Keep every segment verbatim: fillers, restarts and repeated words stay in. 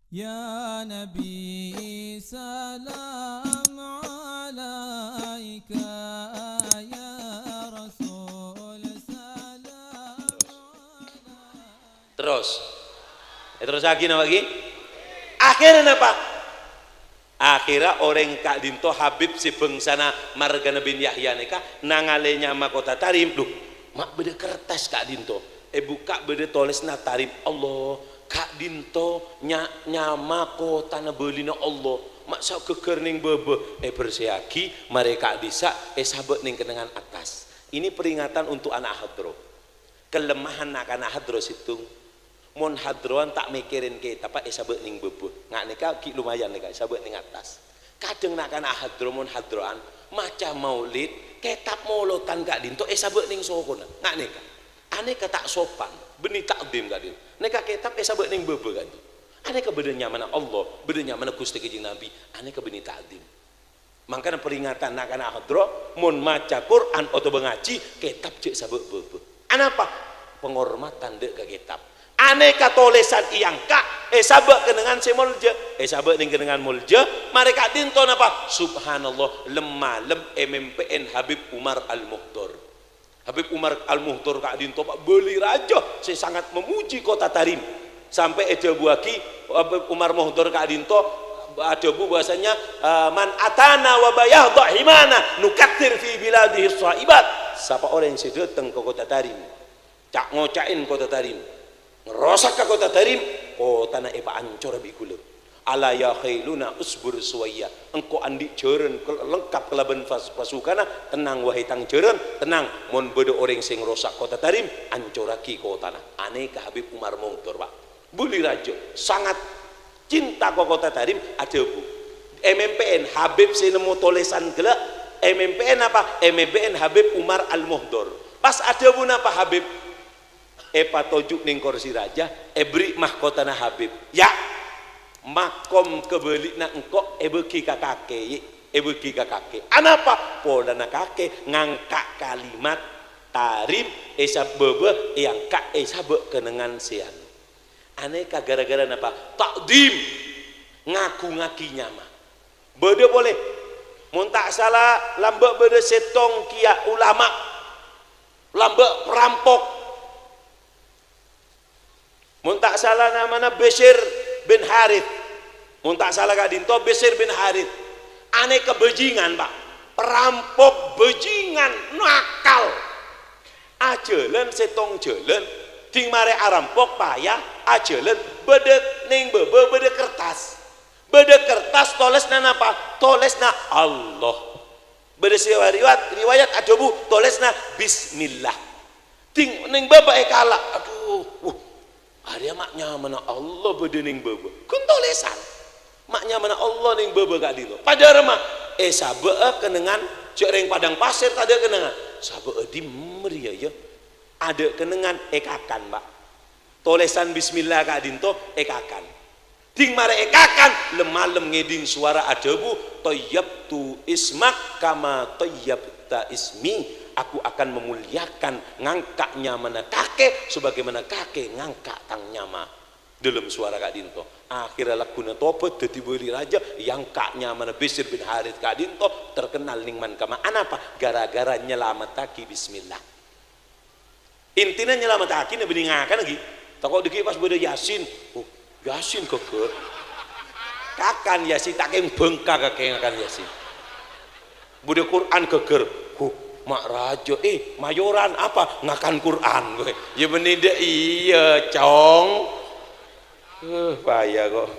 Ya Nabi, salam alaika, ya Rasul, salam alaika. Terros. Èterrossaghi napa ghi? Akhèrra napa? Akhèrra orèng ka'dinto Habib sè bângsana marghâna bin Yahya nèka nangalè nyama kottha Tarim. Dhu, ma' bâdâ kertas ka'dinto. Èbukka' bâdâ tolèsanna Tarim. Allah, ka'dinto nya-, nyama kotthana bâlina Allah. Ma' saghâghâr nèng bâbâ. Èbersèyaghi, marè ka'dissa', èsabâ' nèng kennengngan attas. Ini peringatan untuk ana' hadro. Kelemahan na'-kana' hadro sèttong. Mon hadrowan ta' mèkkèrè kètabbhâ èsabâ' nèng bâbâ. Nga' nèka ghi' lumayan nèka èsabâ' nèng attas. Kadhâng na'-kana' hadro mon hadrowan maca maulid, kètab molodhân ka'dinto èsabâ' nèng sokona. Nga' nèka. Anèka ta' sopan, bânnè ta'dhim ka'dinto. Nèka kètab èsabâ' nèng bâbâ ka'dinto. Anèka bâdâ nyamana Allah, bâdâ nyamana Ghustè Kanjeng Nabi. Anèka bânnè ta'dhim. Mangkana peringatan na'-kana' hadro, mon maca Qur'an otabâ ngajhi, kètab jhâ' sabâ' bâbâ. Anapa? Penghormatan dâ' ka kètab. Anèka tolèsan èangka', èsabâ' kennengngan sè molja, èsabâ' nèng kennengngan molja, marè ka'dinto napa? Subhanallah, lem-malem èmèmpè'è Habib Umar Al-Muhdhor. Habib Umar Al-Muhdhor ka'dinto, Pa', bâli rajâ sè sangat memuji kottha Tarim. Sampè' èdhâbuwâghi, Habib Umar Muhdhor ka'dinto adhâbu bahwasanya, eh, "Man atana wa bayadha himana nukaththir fi biladihi shaibat." Sapa orèng sè dâteng ka kottha Tarim, ca'-ngoca'è kottha Tarim, ngrosak ka kottha Tarim, kottana èpaancora bi' ghulâ. "Ala ya khailuna usbur suwayya." Engko' andi' jhârân kel-, lengkap kalabân fas-, pasukana, tennang, wahai tang jhârân, tennang. Mon bâdâ orèng sè ngrosak kottha Tarim, ancorraghi kottana. Anèka Habib Umar Muhdhor, Pa'. Bâli rajâ, sangat cinta ka kottha Tarim, adhâbu. Èmèmpè'è Habib sè nemmo tolèsan ghellâ', èmèmpè'è apa? Èmèmpè'è Habib Umar Al-Muhdhor. Pas adhâbu napa Habib? Èpatoju' nèng korsi rajâ, èberri' mahkotana Habib. "Ya', makom kabâli'na engko' èbâghi ka kakè, yè, èbâghi ka kakè." Anapa? Polana kakè ngangka' kalimat Tarim, èsab-, bâbâ èangka' èsabâ' kennengngan sè anu. Anèka ghârâ-ghârâ napa? Ta'dhim, ngagungngaghi nyama. Bâdâ polè, mon ta' sala, lambâ' bâdâ sèttong kèya ulama, lambâ' parampok. Mon ta' sala, namana Bishr bin Harits. Mon ta' sala ka'dinto, Bishr bin Harits. Anèka bajingan, Pa'. Parampok bajingan, nakal. Ajhâlân sèttong jhâlân, dhing marè arampok paya ajhâlân, bâdâ nèng bâbâ bâdâ kertas. Bâdâ kertas tolèsna napa? Tolèsna Allah. Bâdâ sè riwayat, riwayat adhâbu tolèsna bismillah. Dhing nèng bâbâ èkala', adhu, wuh, arèya ma' nyamana Allah bâdâ nèng bâbâ. Ghun tolèsan. Ma' nyamana Allah nèng bâbâ ka'dinto. Padâ remma, èsabâ'â kennengngan, jhâ' rèng padang pasèr tadâ' kennengngan. Sabâ'â dimma rèya, yâ? Adâ' kennengngan èkakan, Pa'. Tolèsan bismillah ka'dinto èkakan. Dhing marè èkakan, lem-malem ngèdhing sowara adhâbu, "Thayyabtu ismak kama thayyabta ismi." Aku akan memuliakan, ngangka' nyamana kakè, sebagaimana kakè ngangka' tang nyama. Dâlem sowara ka'dinto. Akhèrra lagghuna tobât, dhâddhi bâli rajâ, èangka' nyamana Bishr bin Harits ka'dinto, terkenal nèng man-kamma. Anapa? Gara-gara nyalamettaghi bismillah. Intina nyalamettaghi, nèng bânnè ngakana ghi. Tako' dâgghi' pas bâdâ Yasin. Oh, Yasin ghâgghâr. Kakan Yasin, ta' kèng bengka kakè ngakan Yasin. Bâdâ Qur'an ghâgghâr. Huh, ma' rajâ, eh, mayoran apa? Ngakan Qur'an kowe. Yâ bânnè dâ' iyâ, Cong. Eh, paya kok.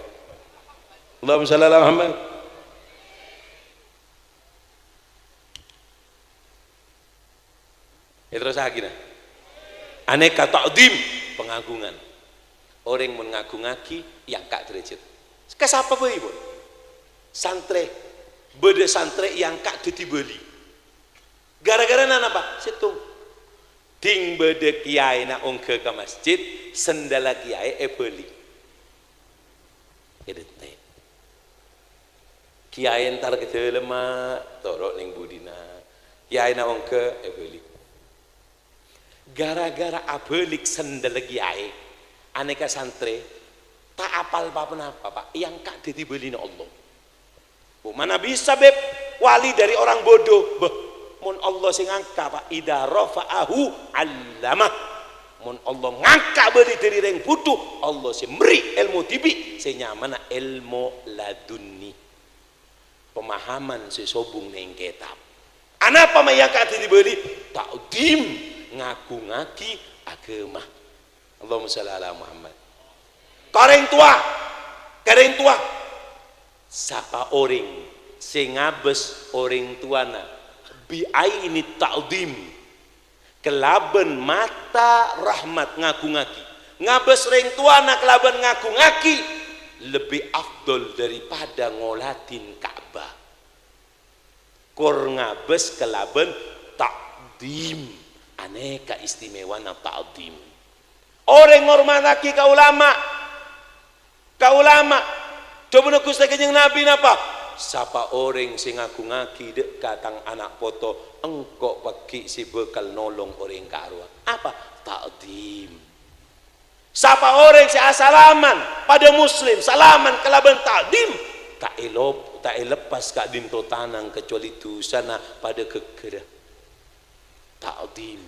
Allahumma shalli ala Muhammad. Èterrossaghi, nah. Anèka ta'dhim, pengagungan. Orèng mon ngagungngaghi, èangka' dârâjhât. Ka sapa bhâi, pon? Santrè. Bâdâ santrè èangka' dhâddhi bâli. Gara-gara napa? Sèttong. Dhing bâdâ kèyaèna ongghâ ka masjid, sandhâlla kèyaè èbâli. Èdhântè'. Kèyaè entar ka dâlemma, toro' nèng budina. Kèyaèna ongghâ, èbâli. Gara-gara abâlik sandhâlla kèyaè, anèka santrè, Ta' apal pa-ponapa, Pak. Èangka' dhâddhi bâlina Allah. Bu, mana bisa, Beb? Wali dari orang bodoh. Bâh, mon Allah sè ngangka', Pak. "Idza rafa'ahu 'allamah." Mon Allah ngangka' bâli dhâri rèng budhu, Allah sè mèrri' èlmo dhibi' sè nyamana èlmo ladunni. Pemahaman sè sobung neng kètab. Anapa ma' èangka' dhâddhi bâli? Ta'dhim, ngagungngaghi aghâma. Allahumma shalli ala Muhammad. Ka orèng towa, ka orèng towa. Sapa orèng sè ngabâs orèng towana bi aini ta'dhim, kalabân mata rahmat ngagungngaghi, ngabâs rèng towana kalabân ngagungngaghi, lebbi afdhol daripada ngoladhin Ka'bah. Kor ngabâs kalabân ta'dhim. Anèka istimewana ta'dhim. Orèng ngormataghi ka ulama, ka ulama. Dhâbuna Ghustè Kanjeng Nabi napa? "Sapa orèng sè ngagungngaghi dâ' ka tang ana' poto, engko' paggi' sè bhâkal nolong orèng ka'rowa." Apa? Ta'dhim. Sapa orèng sè asalaman, padâ muslim, salaman kalabân ta'dhim, ta' èlop-, ta' èleppas ka'dinto tanang, kecuali dusana padâ ghâgghârâ. Ta'dhim.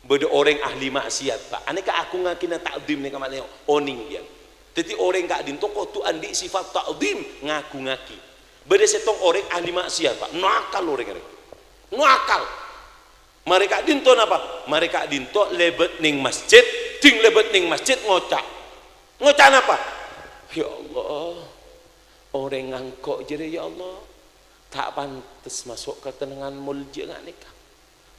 Bâdâ orèng ahli maksiat, Pak. Anèka aghungngaghinna ta'dhim nèka ma'nana onèng, biyân. Dhâddhi, orèng ka'dinto kodhu andi' sifat ta'dhim, ngaghungngaghi. Bâdâ sèttong orèng ahli maksiat, Pak. Nakal orèng rè. Nakal. Marè ka'dinto napa? Marè ka'dinto lèbât neng masjid, dhing lèbât neng masjid ngoca'. Ngoca' napa? "Ya Allah, orèng engko' jârèya, ya Allah, ta' pantes maso' ka kennengngan molja nga' nèka.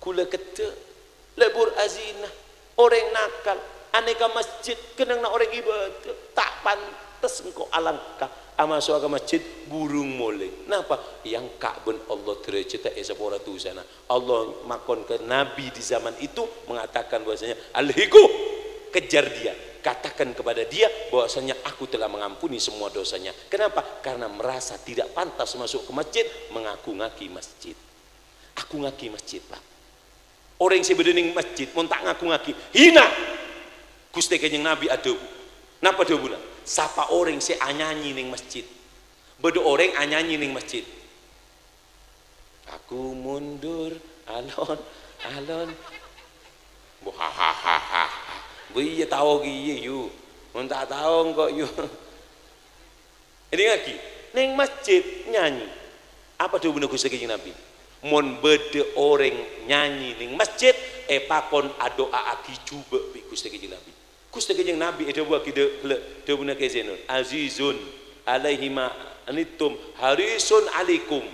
Ghulâ keddhâ', lebur azina, orèng nakal, anèka masjid, kennengnganna orèng ibâdâ, ta' pantes engko' alangka amaso'a ka masjid, burung molè." Napa? Èangka' bân Allah dârâjhâddhâ èsapora dusana. Allah makon ka Nabi di zaman itu mengatakan bahwasanya, "Alhiqu, kejar dia, katakan kepada dia bahwasanya aku telah mengampuni semua dosanya." Kenapa? Karena merasa tidak pantas masuk ke masjid, mengagungngaghi masjid. Agungngaghi masjid, Pak. Orèng sè bâdâ neng masjid, mon ta' ngagungngaghi, hina. Ghustè Kanjeng Nabi adhâbu. Napa dhâbuna? "Sapa orèng sè anyanyi neng masjid?" Bâdâ orèng anyanyi neng masjid. "Aku mundur, alon-alon." Bu, ha, ha, ha, ha, ha. Bu, iyâ tao kèya, yu. Mon ta' tao engko', yu. Èdingngaghi, neng masjid nyanyi. Apa dhâbuna Ghustè Kanjeng Nabi? "Mon bâdâ orèng nyanyi neng masjid, èpakon adu'a'aghi jhubâ' bi' Ghustè Kanjeng Nabi." Ghustè Kanjeng Nabi èdhâbuwaghi dâ-, ghellâ', dhâbuna Kè Zainul, "Azizun alaihi ma anittum, harisun alaikum."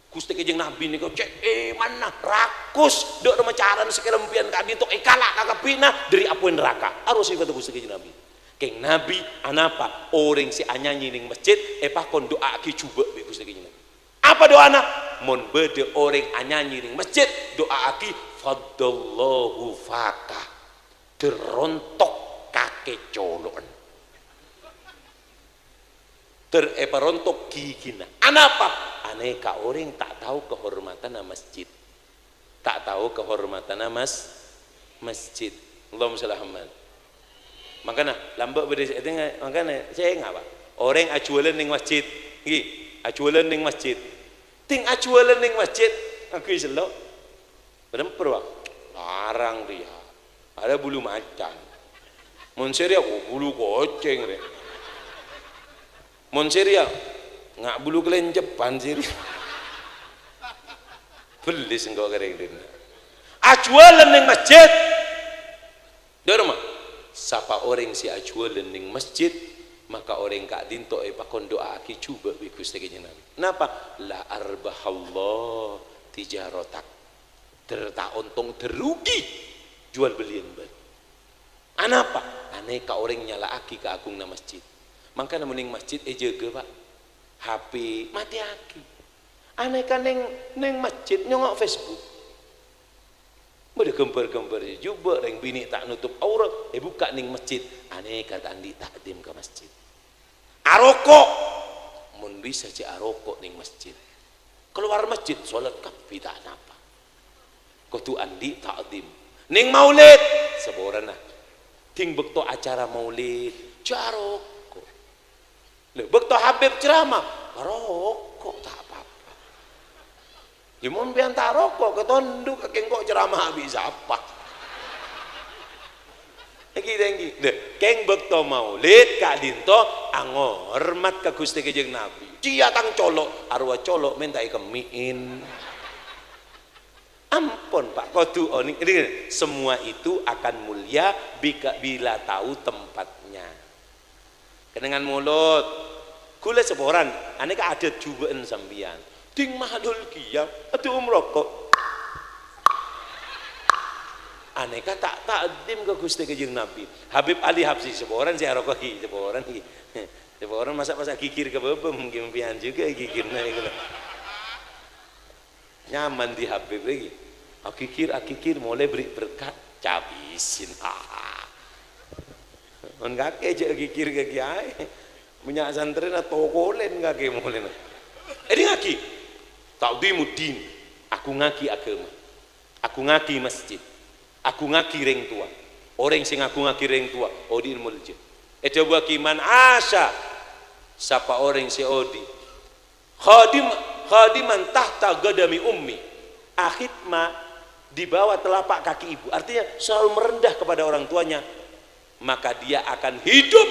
Ghustè Kanjeng Nabi nèko cè' èmanna, rakus, dâ' remma carana sakalambhiyân ka'dinto èkala' kakabbhina dâri apoy naraka. Aro sifat Ghustè Kanjeng Nabi. Kèng Nabi anapa? Orèng sè anyanyi neng masjid èpakon du'a'aghi jhubâ' bi' Ghustè Kanjeng Nabi. Apa du'ana? "Mon bâdâ orèng anyanyi neng masjid, du'a'aghi, faddallahu faka." Dâr rontok kakè colo'en. Ter èparontok ghigina. Anapa? Anèka orèng ta' tao kahormatanna masjid. Ta' tao kahormatanna mas-, masjid. Allahumma shalli Muhammad. Mangkana, lambâ' bâdâ sè ètènga-, mangkana, sènga', Pak. Orèng ajhuwâlân neng masjid. Ngghi, ajhuwâlân neng masjid. Dhing ajhuwâlân neng masjid, ngangghuy sello'. Bârâmper, Pak? Larang rèya. Arèya bulu macan. Mon sè rèya, oh, bulu kocèng rè. Mon sè rèya, nga' bulu kalèncepan sè rèya. Bellis engko' ka rèng dinna'. Ajhuwâlân neng masjid. Dâ' remma, sapa orèng sè ajhuwâlân neng masjid, maka orèng ka'dinto èpakon du'a'aghi jhubâ' bi' Ghustè Kanjeng Nabi. Napa? La arbahallah tijaratak. Dâr ta' ontong, dâr rugi. Jhuwâl belliyân bâ'na. Anapa? Anèka orèng nyala'aghi kaagunganna masjid. Mangkana mon neng masjid èjâgâ, Pak. H P matèyaghi. Anèka neng, neng masjid nyongngo' Facebook. Bâdâ ghâmbhâr-ghâmbhâr jhubâ', rèng binè' ta' notop aurat, èbukka' neng masjid. Anèka ta' andi' ta'dhim ka masjid. Aroko'. Mon bisa jhâ' aroko' neng masjid. Kalowar masjid, solat kabbhi ta' napa. Kodhu andi' ta'dhim. Neng maulid, saporana. Dhing bâkto acara maulid, jhâ' aroko'. Lho, bâkto Habib ceramah, roko' ta' apa-apa. Ya, mon sampèyan ta' roko', katondhu' ka kèng ko' ceramah bi' sapa. Ènggi, ènggi. Lho, kèng bâkto maulid ka'dinto angormat ka Ghustè Kanjeng Nabi. Iyâ tang colo', arowa colo' mènta èkemmè'è. Ampon, Pak, kodhu onèng. Ini, semua itu akan mulia bika-, bila tahu tempatnya. Kennengngan molod. Ghulâ saporana, anèka adat jhubâ'ân sampèyan. Ding mahalul qiyam, adhu umroko'. Anèka ta' takdim ka Ghustè Kanjeng Nabi. Habib Ali Habsyi saporana sè aroko' ghi, saporana ghi. Saporana masa-masa ghighir ka bâbâ, mungkin sampèyan juga ghighirna iku lho. Nyaman di Habib lagi. Aghighir, aghighir, molaè bherri' berkat, cabisèn. Mon kakè jhâ' aghighir ka kiyaè. Bânnya' santrèna tokolèn kakè molèna. Èdingngaghi. Ta'dhimuddin. Agungngaghi aghâma. Agungngaghi masjid. Agungngaghi rèng towa. Orèng sè ngagungngaghi rèng towa, odi'na molja. Èdhâbuwaghi, "Man asya," sapa orèng sè odi', Khadim-, khadiman tahta qadami ummi. Akhidma di bawah telapak kaki ibu. Artinya selalu merendah kepada orang tuanya. Maka dia akan hidup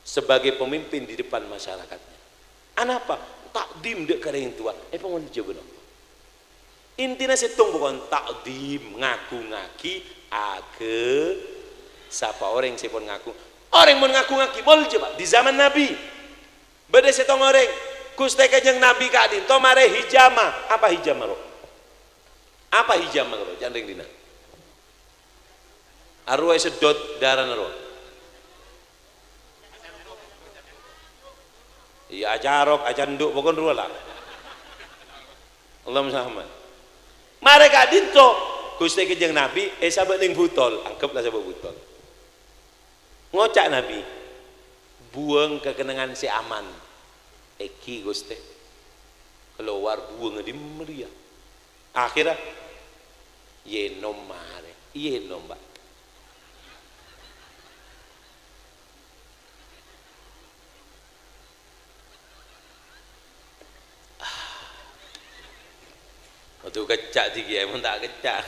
sebagai pemimpin di depan masyarakatnya. Anapa? Takdim dâ' ka rèng towa. Eh, pangol jawab apa? Intina sèttong pokon takdim, ngagungngaghi aghe-, sapa orèng sè pon ngagung-, orèng mon ngagungngaghi molja, Pak. Di zaman Nabi, Bâdâ sèttong orèng, Ghustè Kanjeng Nabi ka'dinto marè hijama. Apa hijama, ro? Apa hijama, ro? Can rèng dinna'. Arowa èseddhot dârâna, ro. Iyâ, acarok, acandhu', pokon rowa la. Allahumma shalli Muhammad. Marè ka'dinto, Ghustè Kanjeng Nabi èsabâ' neng butol, angghep la sabâ' butol. Ngoca' Nabi, "Buwâng ka kennengngan sè aman." "Èngghi, Ghustè." Kalowar buwângnga dimma rèya. Akhèrra, ènom marè. Ènom, Pak. Kodhu kècca' dhika, mon ta' kècca'.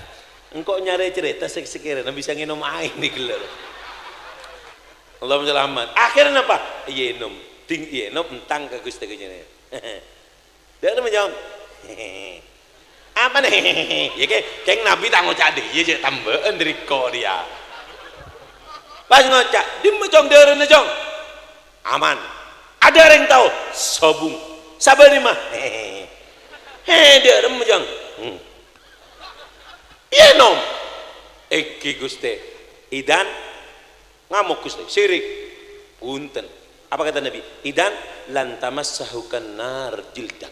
Engko' nyarè carèta sè sakèrana bisa ngènom aèng nèka ghellâ'. Allahumma shalli Muhammad. Akhèrra napa? Ènom. Ding ènom, èntang ka Ghustè Kanjeng. Dârâmma, Cong? Apa nè? Yâ, kè-, kèng Nabi ta' ngoca' dhiyâ, cè' tambâ'ân dhâri ko' rèya. Pas ngoca', "Dimma, Cong, dârâna, Cong?" Aman. Adâ' rèng tao, sobung. Sabâ' dimma? He, dârâmma, Cong? Hmm. Ènom. Èngghi, Ghustè. Idzan, ngamok, Ghustè. Syirik. Bhunten. Apa kata Nabi? "Idzan lan tamassahu kan nar jildak."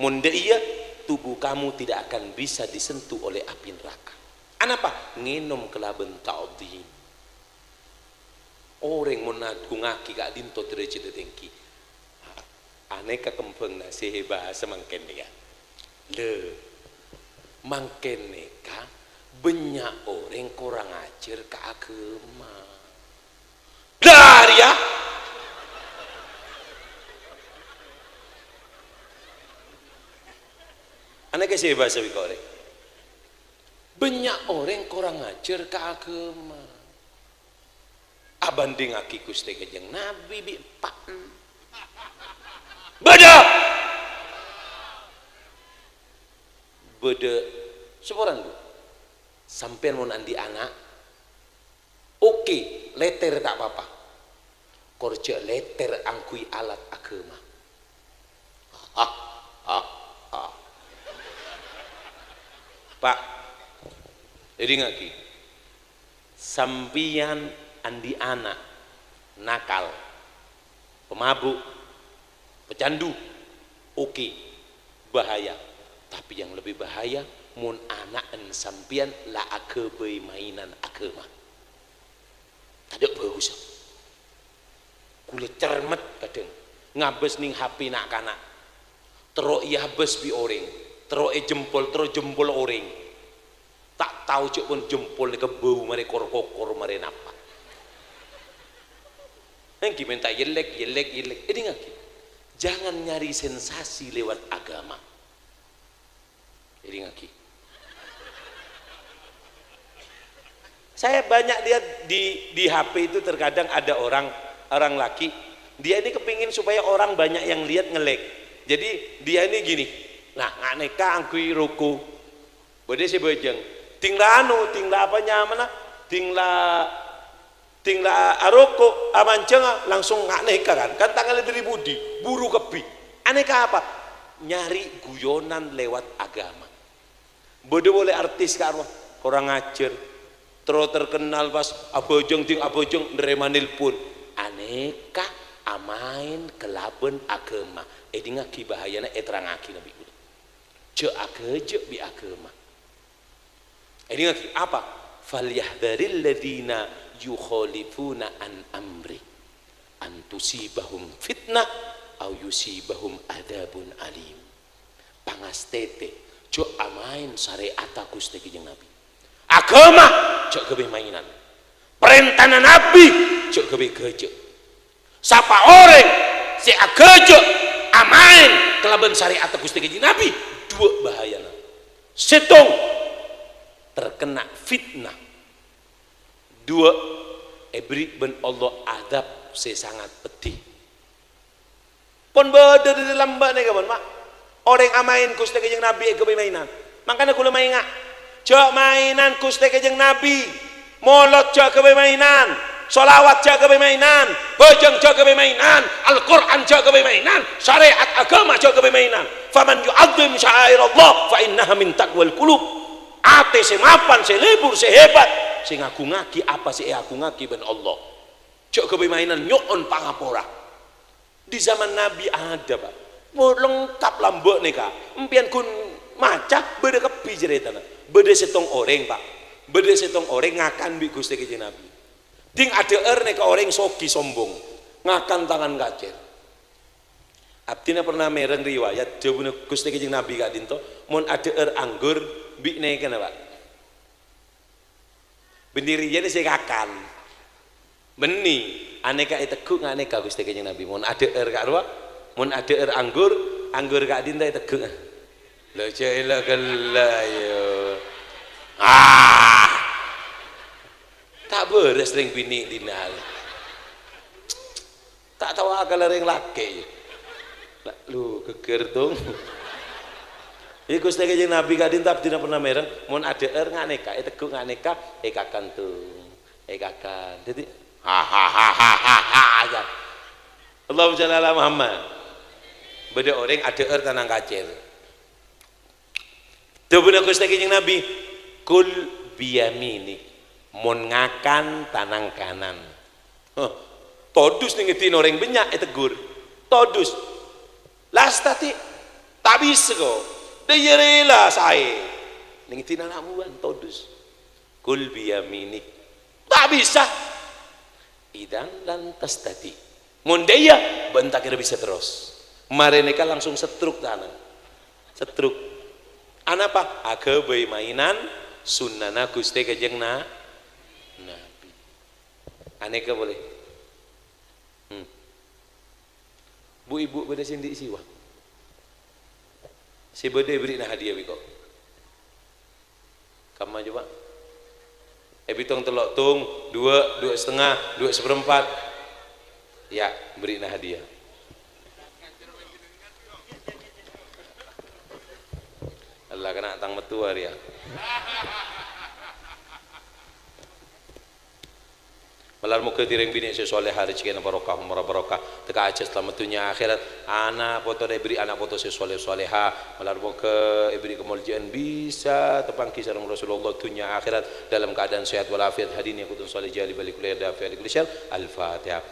Mon dâ' iyâ, tubuh kamu tidak akan bisa disentuh oleh api neraka. Anapa? Ngènom kalabân ta'dhim. Orèng mon ngagungngaghi ka'dinto dârâjhâddhâ tèngghi. Anèka kembhângnga sè bhâsa mangkèn nèka. Lè, mangkèn nèka bânnya' orèng korang ajhâr ka aghâma. Lah, rèya. Anèka sè bhâsa bi' orèng. Bânnya' orèng korang ajhâr ka aghâma. Abhândhingngaghi Ghustè Kanjeng Nabi bi' eppa'na. Bâdâ! Bâdâ, saporana, Bu. Sampèyan mon andi' ana', oke, lètèr ta' pa-apa. Kor jhâ' lètèr angghuy alat aghâma. Ah, ah, ah. Pak, èdingngaghi. Sampèyan andi' ana' nakal, pamabuk, pecandu, oke, bahaya. Tapi yang lebih bahaya, mon ana'en sampèyan la aghâbây mainan aghâma. Tadâ' bhâgussa. Kaulâ cermet kadhâng, ngabâs neng H P na'-kana'. Terro èabâs bi' orèng, terro èjempol, terro jempol orèng. Ta' tao jhâ' pon jempol nèka bâu marè kor-kokor marè napa. Èngghi mènta èyellèk, èyellèk, èyellèk. Èdingngaghi. Jangan nyari sensasi lewat agama. Èdingngaghi. Saya banyak lihat di, di H P itu terkadang ada orang, orang laki, dia ini kepingin supaya orang banyak yang lihat nge-like. Jadi dia ini gini, "Nah, nga' nèka angghuy roko." Bâdâ sè bhâjâng. Ding la anu, ding la apa nyamana? Ding la, ding la aroko', amanjhânga, langsung nga' nèka kan. Kan tangalla dâri budi, buru kabbhi. Anèka apa? Nyari guyonan lewat agama. Bâdâ polè artis ka'rowa, korang ajhâr. Terro terkenal pas abhâjâng, ding abhâjâng, narèma nelpon. Anèka amaèn kalabân agama. Èdingngaghi bahayana, èterrangngaghi Nabbhi kaulâ. Jhâ' aghâjâ' bi' agama. Èdingngaghi, apa? "Falyahdharil ladzina yukhalifuna an amri, an tusibahum fitnah, au yusibahum adzabun alim." Pangastètè, jhâ' amaèn sarè'atta Ghustè Kanjeng Nabbhi. Agama, jhâ' ghâbây maènan. Parèntana Nabbhi, jhâ' ghâbây ghâjâ'. Sapa orèng sè aghâjâ' amaèn kalabân sarè'atta Ghustè Kanjeng Nabbhi, duwâ' bahayana. Sèttong, terkena fitnah. Duwâ', èbèrri' bân Allah adzab sè sangat peddhi. Pon bâdâ dâri lambâ' nèka, pon, Pa'. Orèng amaèn Ghustè Kanjeng Nabbhi èghâbây maènan. Mangkana kaulâ maènga', jhâ' maènan Ghustè Kanjeng Nabbhi. Molod jhâ' ghâbây maènan. Shalawat jhâ' ghâbây maènan. Bhâjâng jhâ' ghâbây maènan. Al-Qur'an jhâ' ghâbây maènan. Syarè'at agama jhâ' ghâbây maènan. "Faman yu'azzim sya'airallah fa innaha min taqwal qulub." Atè sè mapan, sè lebur, sè hebat, sè ngagungngaghi apa sè èagungngaghi bân Allah. Jhâ' ghâbây maènan nyo'on pangapora. Di zaman Nabbhi ada, Pa'. Mo-, lengkap lambâ' nèka. Empèyan ghun maca, bâdâ kabbhi carètana. Bâdâ sèttong orèng, Pa'. Bâdâ sèttong orèng ngakan bi' Ghustè Kanjeng Nabbhi. Ding adhâ'âr nèka orèng soghi sombong. Ngakan tangan kacèr. Abdhina pernah mèreng riwayat, dhâbuna Ghustè Kanjeng Nabbhi ka'dinto, "Mon adhâ'âr anggur, bi' nèkana, Pa'." Bânnè rèya sè ngakan. Bânnè, anèka ètegghu' nga' nèka Ghustè Kanjeng Nabbhi. Mon adhâ'âr ka'rowa, mon adhâ'âr anggur, anggur ka'dinto ètegghu'. Lho, jhâ' ella ghellâ', yâ. Ah! Ta' bârâs rèng binè' dinal. Ta' tao akalla rèng lakè', yâ. La, lu, ghâgghâr, Tong. Iyâ, Ghustè Kanjeng Nabbhi ka'dinto abdhina pernah mèreng, mon adhâ'âr nga' nèka, ètegghu' nga' nèka, èkakan, Tong. Èkakan. Dhâddhi, ha, ha, ha, ya. Allahumma shalli ala Muhammad. Bâdâ orèng adhâ'âr tanang kacèr. Dhâbuna Ghustè Kanjeng Nabbhi, "Kul biyaminik." Mon ngakan tanang kanan. Huh, todus nèng èdina orèng bânnya' ètegghu'. Todus. Lastati, ta' bisa ko. Dâ' iyâ rèla saè. Nèng èdina ana' buwân, todus. "Kul biyaminik." Ta' bisa. "Idzan lan tastati'." Mon dâ' iyâ, bâ'na ta' kèra bisa terros. Marè nèka langsung setruk tanang. Setruk. Anapa? Aghâbây maènan sunnana Ghustè Kanjeng Na-, Nabbhi. Anèka polè. Hmm. Bu-ibu bâdâ sè andi' siwa? Sè bâdâ èbèrri'na hadiah bi' engko'. Kamma jhâ', Pa'? Èbitong tello', tong, duwâ', duwâ' satengnga, duwâ' saperempat. Yâ, bèrri'na hadiah. Allah, kana' tang mattowa rèya. Malar moghâ dhâddhi rèng binè' sè soleha, rejhekkèna barokah, omorra barokah, tekka ajhâs salamet dhunnya akhèrat. Ana' potona èbèrri' ana' poto sè soleh soleha. Malar moghâ èbèrri' kamoljâ'ân bisa tapangghi sareng Rasulullah dhunnya akhèrat dalam keadaan sehat walafiat. Hadin ya kutun soleh jali balik kuliah dafi alik kuliah. Al-Fatihah.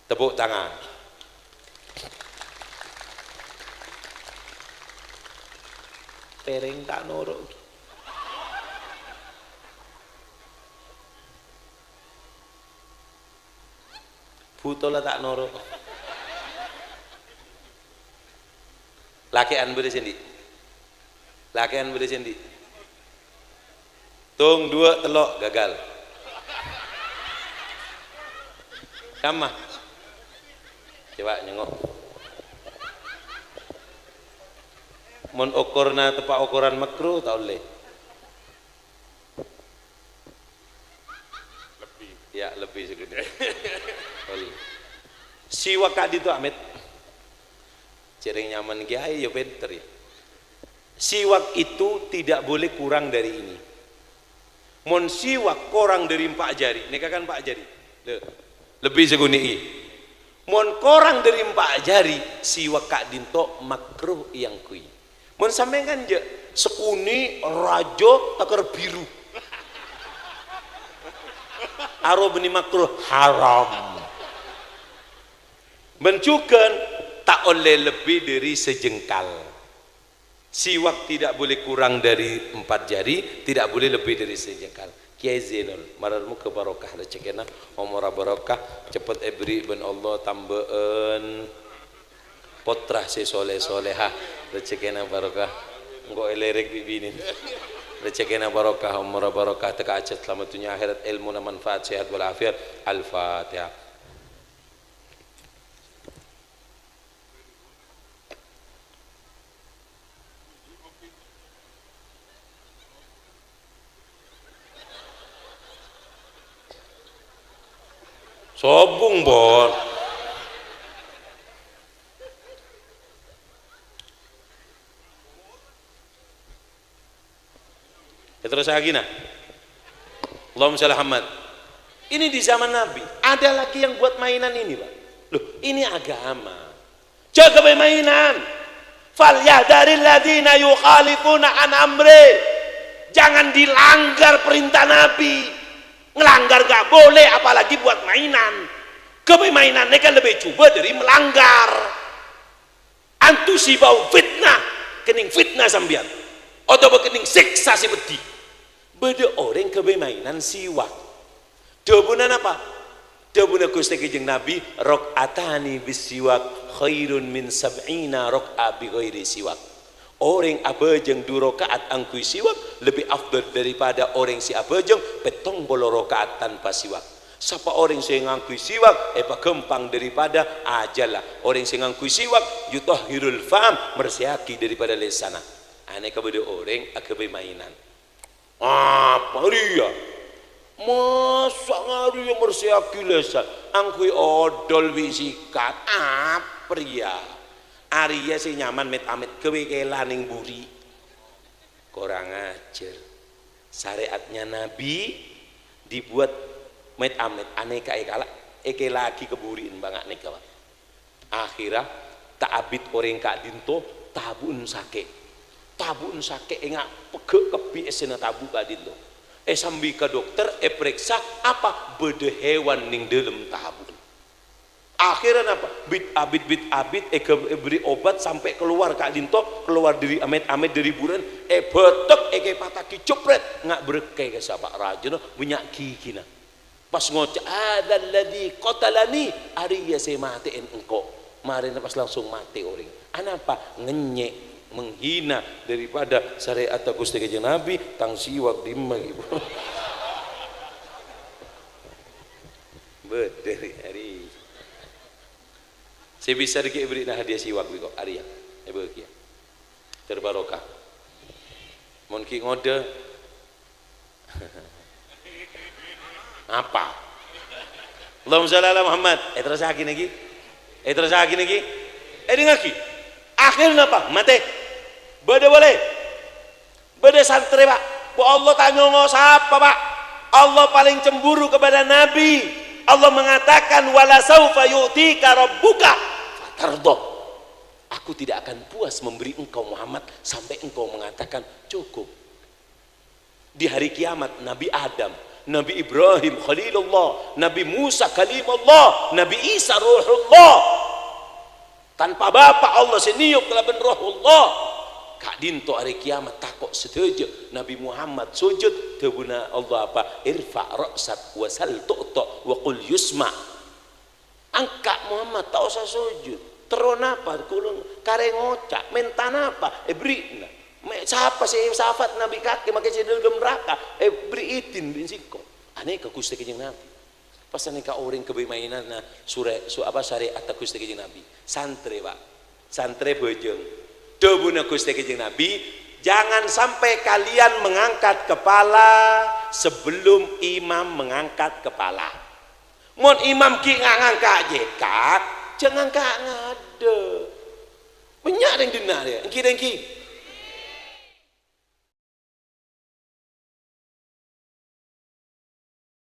Tepuk tangan. Pèrèng ta' noro'. Buto la ta' noro'. Lakè'an bâdâ sè andi'? Lakè'an bâdâ sè andi'? Tong, duwâ', tello', gagal. Kamma? Coba nyengok. Mon okorna teppa' okoran makruh, ta' ollè. Ya, lebbi sakonè'. Ollè. Siwak ka'dinto, Amet. Jhâreng nyamana kèyaè, ya pènter, ya. Siwak itu tidak boleh kurang dari ini. Mon siwak korang dhâri empa' jhâri, nèka kan empa' jhâri. Lho, lebbi sakonè' ghi. Mon korang dhâri empa' jhâri, siwak ka'dinto makruh èangghuy. Mon sampèyan kan jhâ' sakonè', rajâ, takèr biru. Aro bânnè makruh, haram. Bân jhughân ta' ollè lebbi dhâri sajengkal. Siwak tidak boleh kurang dari empat jari, tidak boleh lebih dari sejengkal. Kèyaè Zainul, marèna moghâ barokah rejhekkèna, omorra barokah, ceppet èberri' bân Allah tambâ'ân pottra sè soleh-soleha, rejhekkèna barokah. Engko' èlèrèk bi' binèna. Rejhekkèna barokah, omorra barokah, tekka ajhât salamet dhunnya akhèrat, èlmona manfaat, sehat walafiat. Al-Fatihah. Sobung, Bon. Èterrossaghi, nah. Allahumma shalli Muhammad. Ini di zaman Nabi, ada lagi yang buat mainan ini, Pak. Loh, ini agama. Jhâ' ghâbây mainan. "Falyahdharil ladzina yukhalifuna an amri." Jangan dilanggar perintah Nabi. Ngelanggar nggak boleh, apalagi buat mainan. Ghâbây mainan ini kan lebih jhubâ dari melanggar. An tusibahum fitnah, kenning fitnah sampèyan, otabâ kenning sèksa sè peddi. Bâdâ orèng ghâbây mainan siwak. Dhâbuna napa? Dhâbuna Ghustè Kanjeng Nabi, "Rak'atani bis siwak khairun min sab'ina rak'ah bi ghairi siwak." Orèng abhâjâng du raka'at angghuy siwak lebbi afdal daripada orèng sè abhâjâng pèttong polo raka'at tanpa siwak. Sapa orèng sè ngangghuy siwak èpaghâmpang daripada ajhâlla. Orèng sè ngangghuy siwak yutahhirul fam, mersèyaghi daripada lèsanna. Anèka bâdâ orèng aghâbây mainan. Apa rèya? Masa' ngarèya mersèyaghi lèsan? Angghuy odol bi' sikat. Apa rèya? Arèya sè nyaman mèt-amèt ghâbây kèla neng buri'. Korang ajhâr. Sarè'atnya Nabi dibuat mèt-amèt, anèka èkala-, èkèla'aghi ka buri'na bânnya' nèka, Pak. Akhirnya, ta' abit orèng ka'dinto tabu'en sakè'. Tabu'en sakè' ènga' pegghâ' kabbhi èssèna tabu' ka'dinto. Èsambi ka dokter, èparèksa, apa? Bâdâ hèwan neng dâlem tabu'en. Akhirnya napa? Bit-abit, bit-abit, èghâ-, èberri' obat sampè' kalowar ka'dinto, kalowar dâri amèt-amèt dâri burâ'en, èbâtek, èkèpattaghi, jepret, nga' bârâkka' ka sapa? Rajâna bânnya' ghighina. Pas ngoca', "Hadzalladzi qatalani, arèya sè matè'è engko'." Marèna pas langsung matè orèng. Anapa? Ngènyè', menghina daripada sarè'atta Ghustè Kanjeng Nabi, tang siwak dimma, ghi, Bu? Bâdâ rè, arè. Sè bisa dhâggi' èberri'na hadiah siwak bi' ko', arèya. Èbâgiyâ. Terbarokah. Mon ghi' ngodâ. Apa? Allahumma shalli ala Muhammad. Èterrossaghi nèka. Èterrossaghi nèka. Èdingngaghi. Akhirnya apa? Matè. Bâdâ polè. Bâdâ santrè, Pak. Bu Allah ta' nyongngo' sapa, Pak. Allah paling cemburu kepada Nabi. Allah mengatakan, "Wala saufa yu'tika rabbuka fatardha." Aku tidak akan puas memberi engkau, Muhammad, sampai engkau mengatakan, "Cukup." Di hari kiamat, Nabi Adam, Nabi Ibrahim Khalilullah, Nabi Musa Kalimullah, Nabi Isa Ruhullah. Tanpa Bapa' Allah sè nèyop kalabân Rohullah. Ka'dinto arè kiamat tako' sadhâjâ. Nabi Muhammad sojud, dhâbuna Allah apa? "Irfa' ra'sak wa sal tu'ta' wa qul yusma'." Angka' Muhammad, ta' osa sojud. Terro napa? Kulâ karè ngoca', mènta napa? Èberri'na. Mè-, sapa sè syafaat Nabi kakè makè sè dâlem naraka? Èberri' idin bi' sèngko'. Anèka Ghustè Kanjeng Nabi. Pas nèka orèng ghâbây mainan, nah, surè-, su-, apa, syariat Ghustè Kanjeng Nabi. Santrè, Pak. Santrè bhâjâng. Dhâbuna Ghustè Kanjeng Nabi, "Jangan sampai kalian mengangkat kepala sebelum imam mengangkat kepala." Mon imam ghi' nga-, ngangka' cèka', jhâ' ngangka' ngadhep. Bânnya' rèng dinna' rèya, ènggi-ènggi.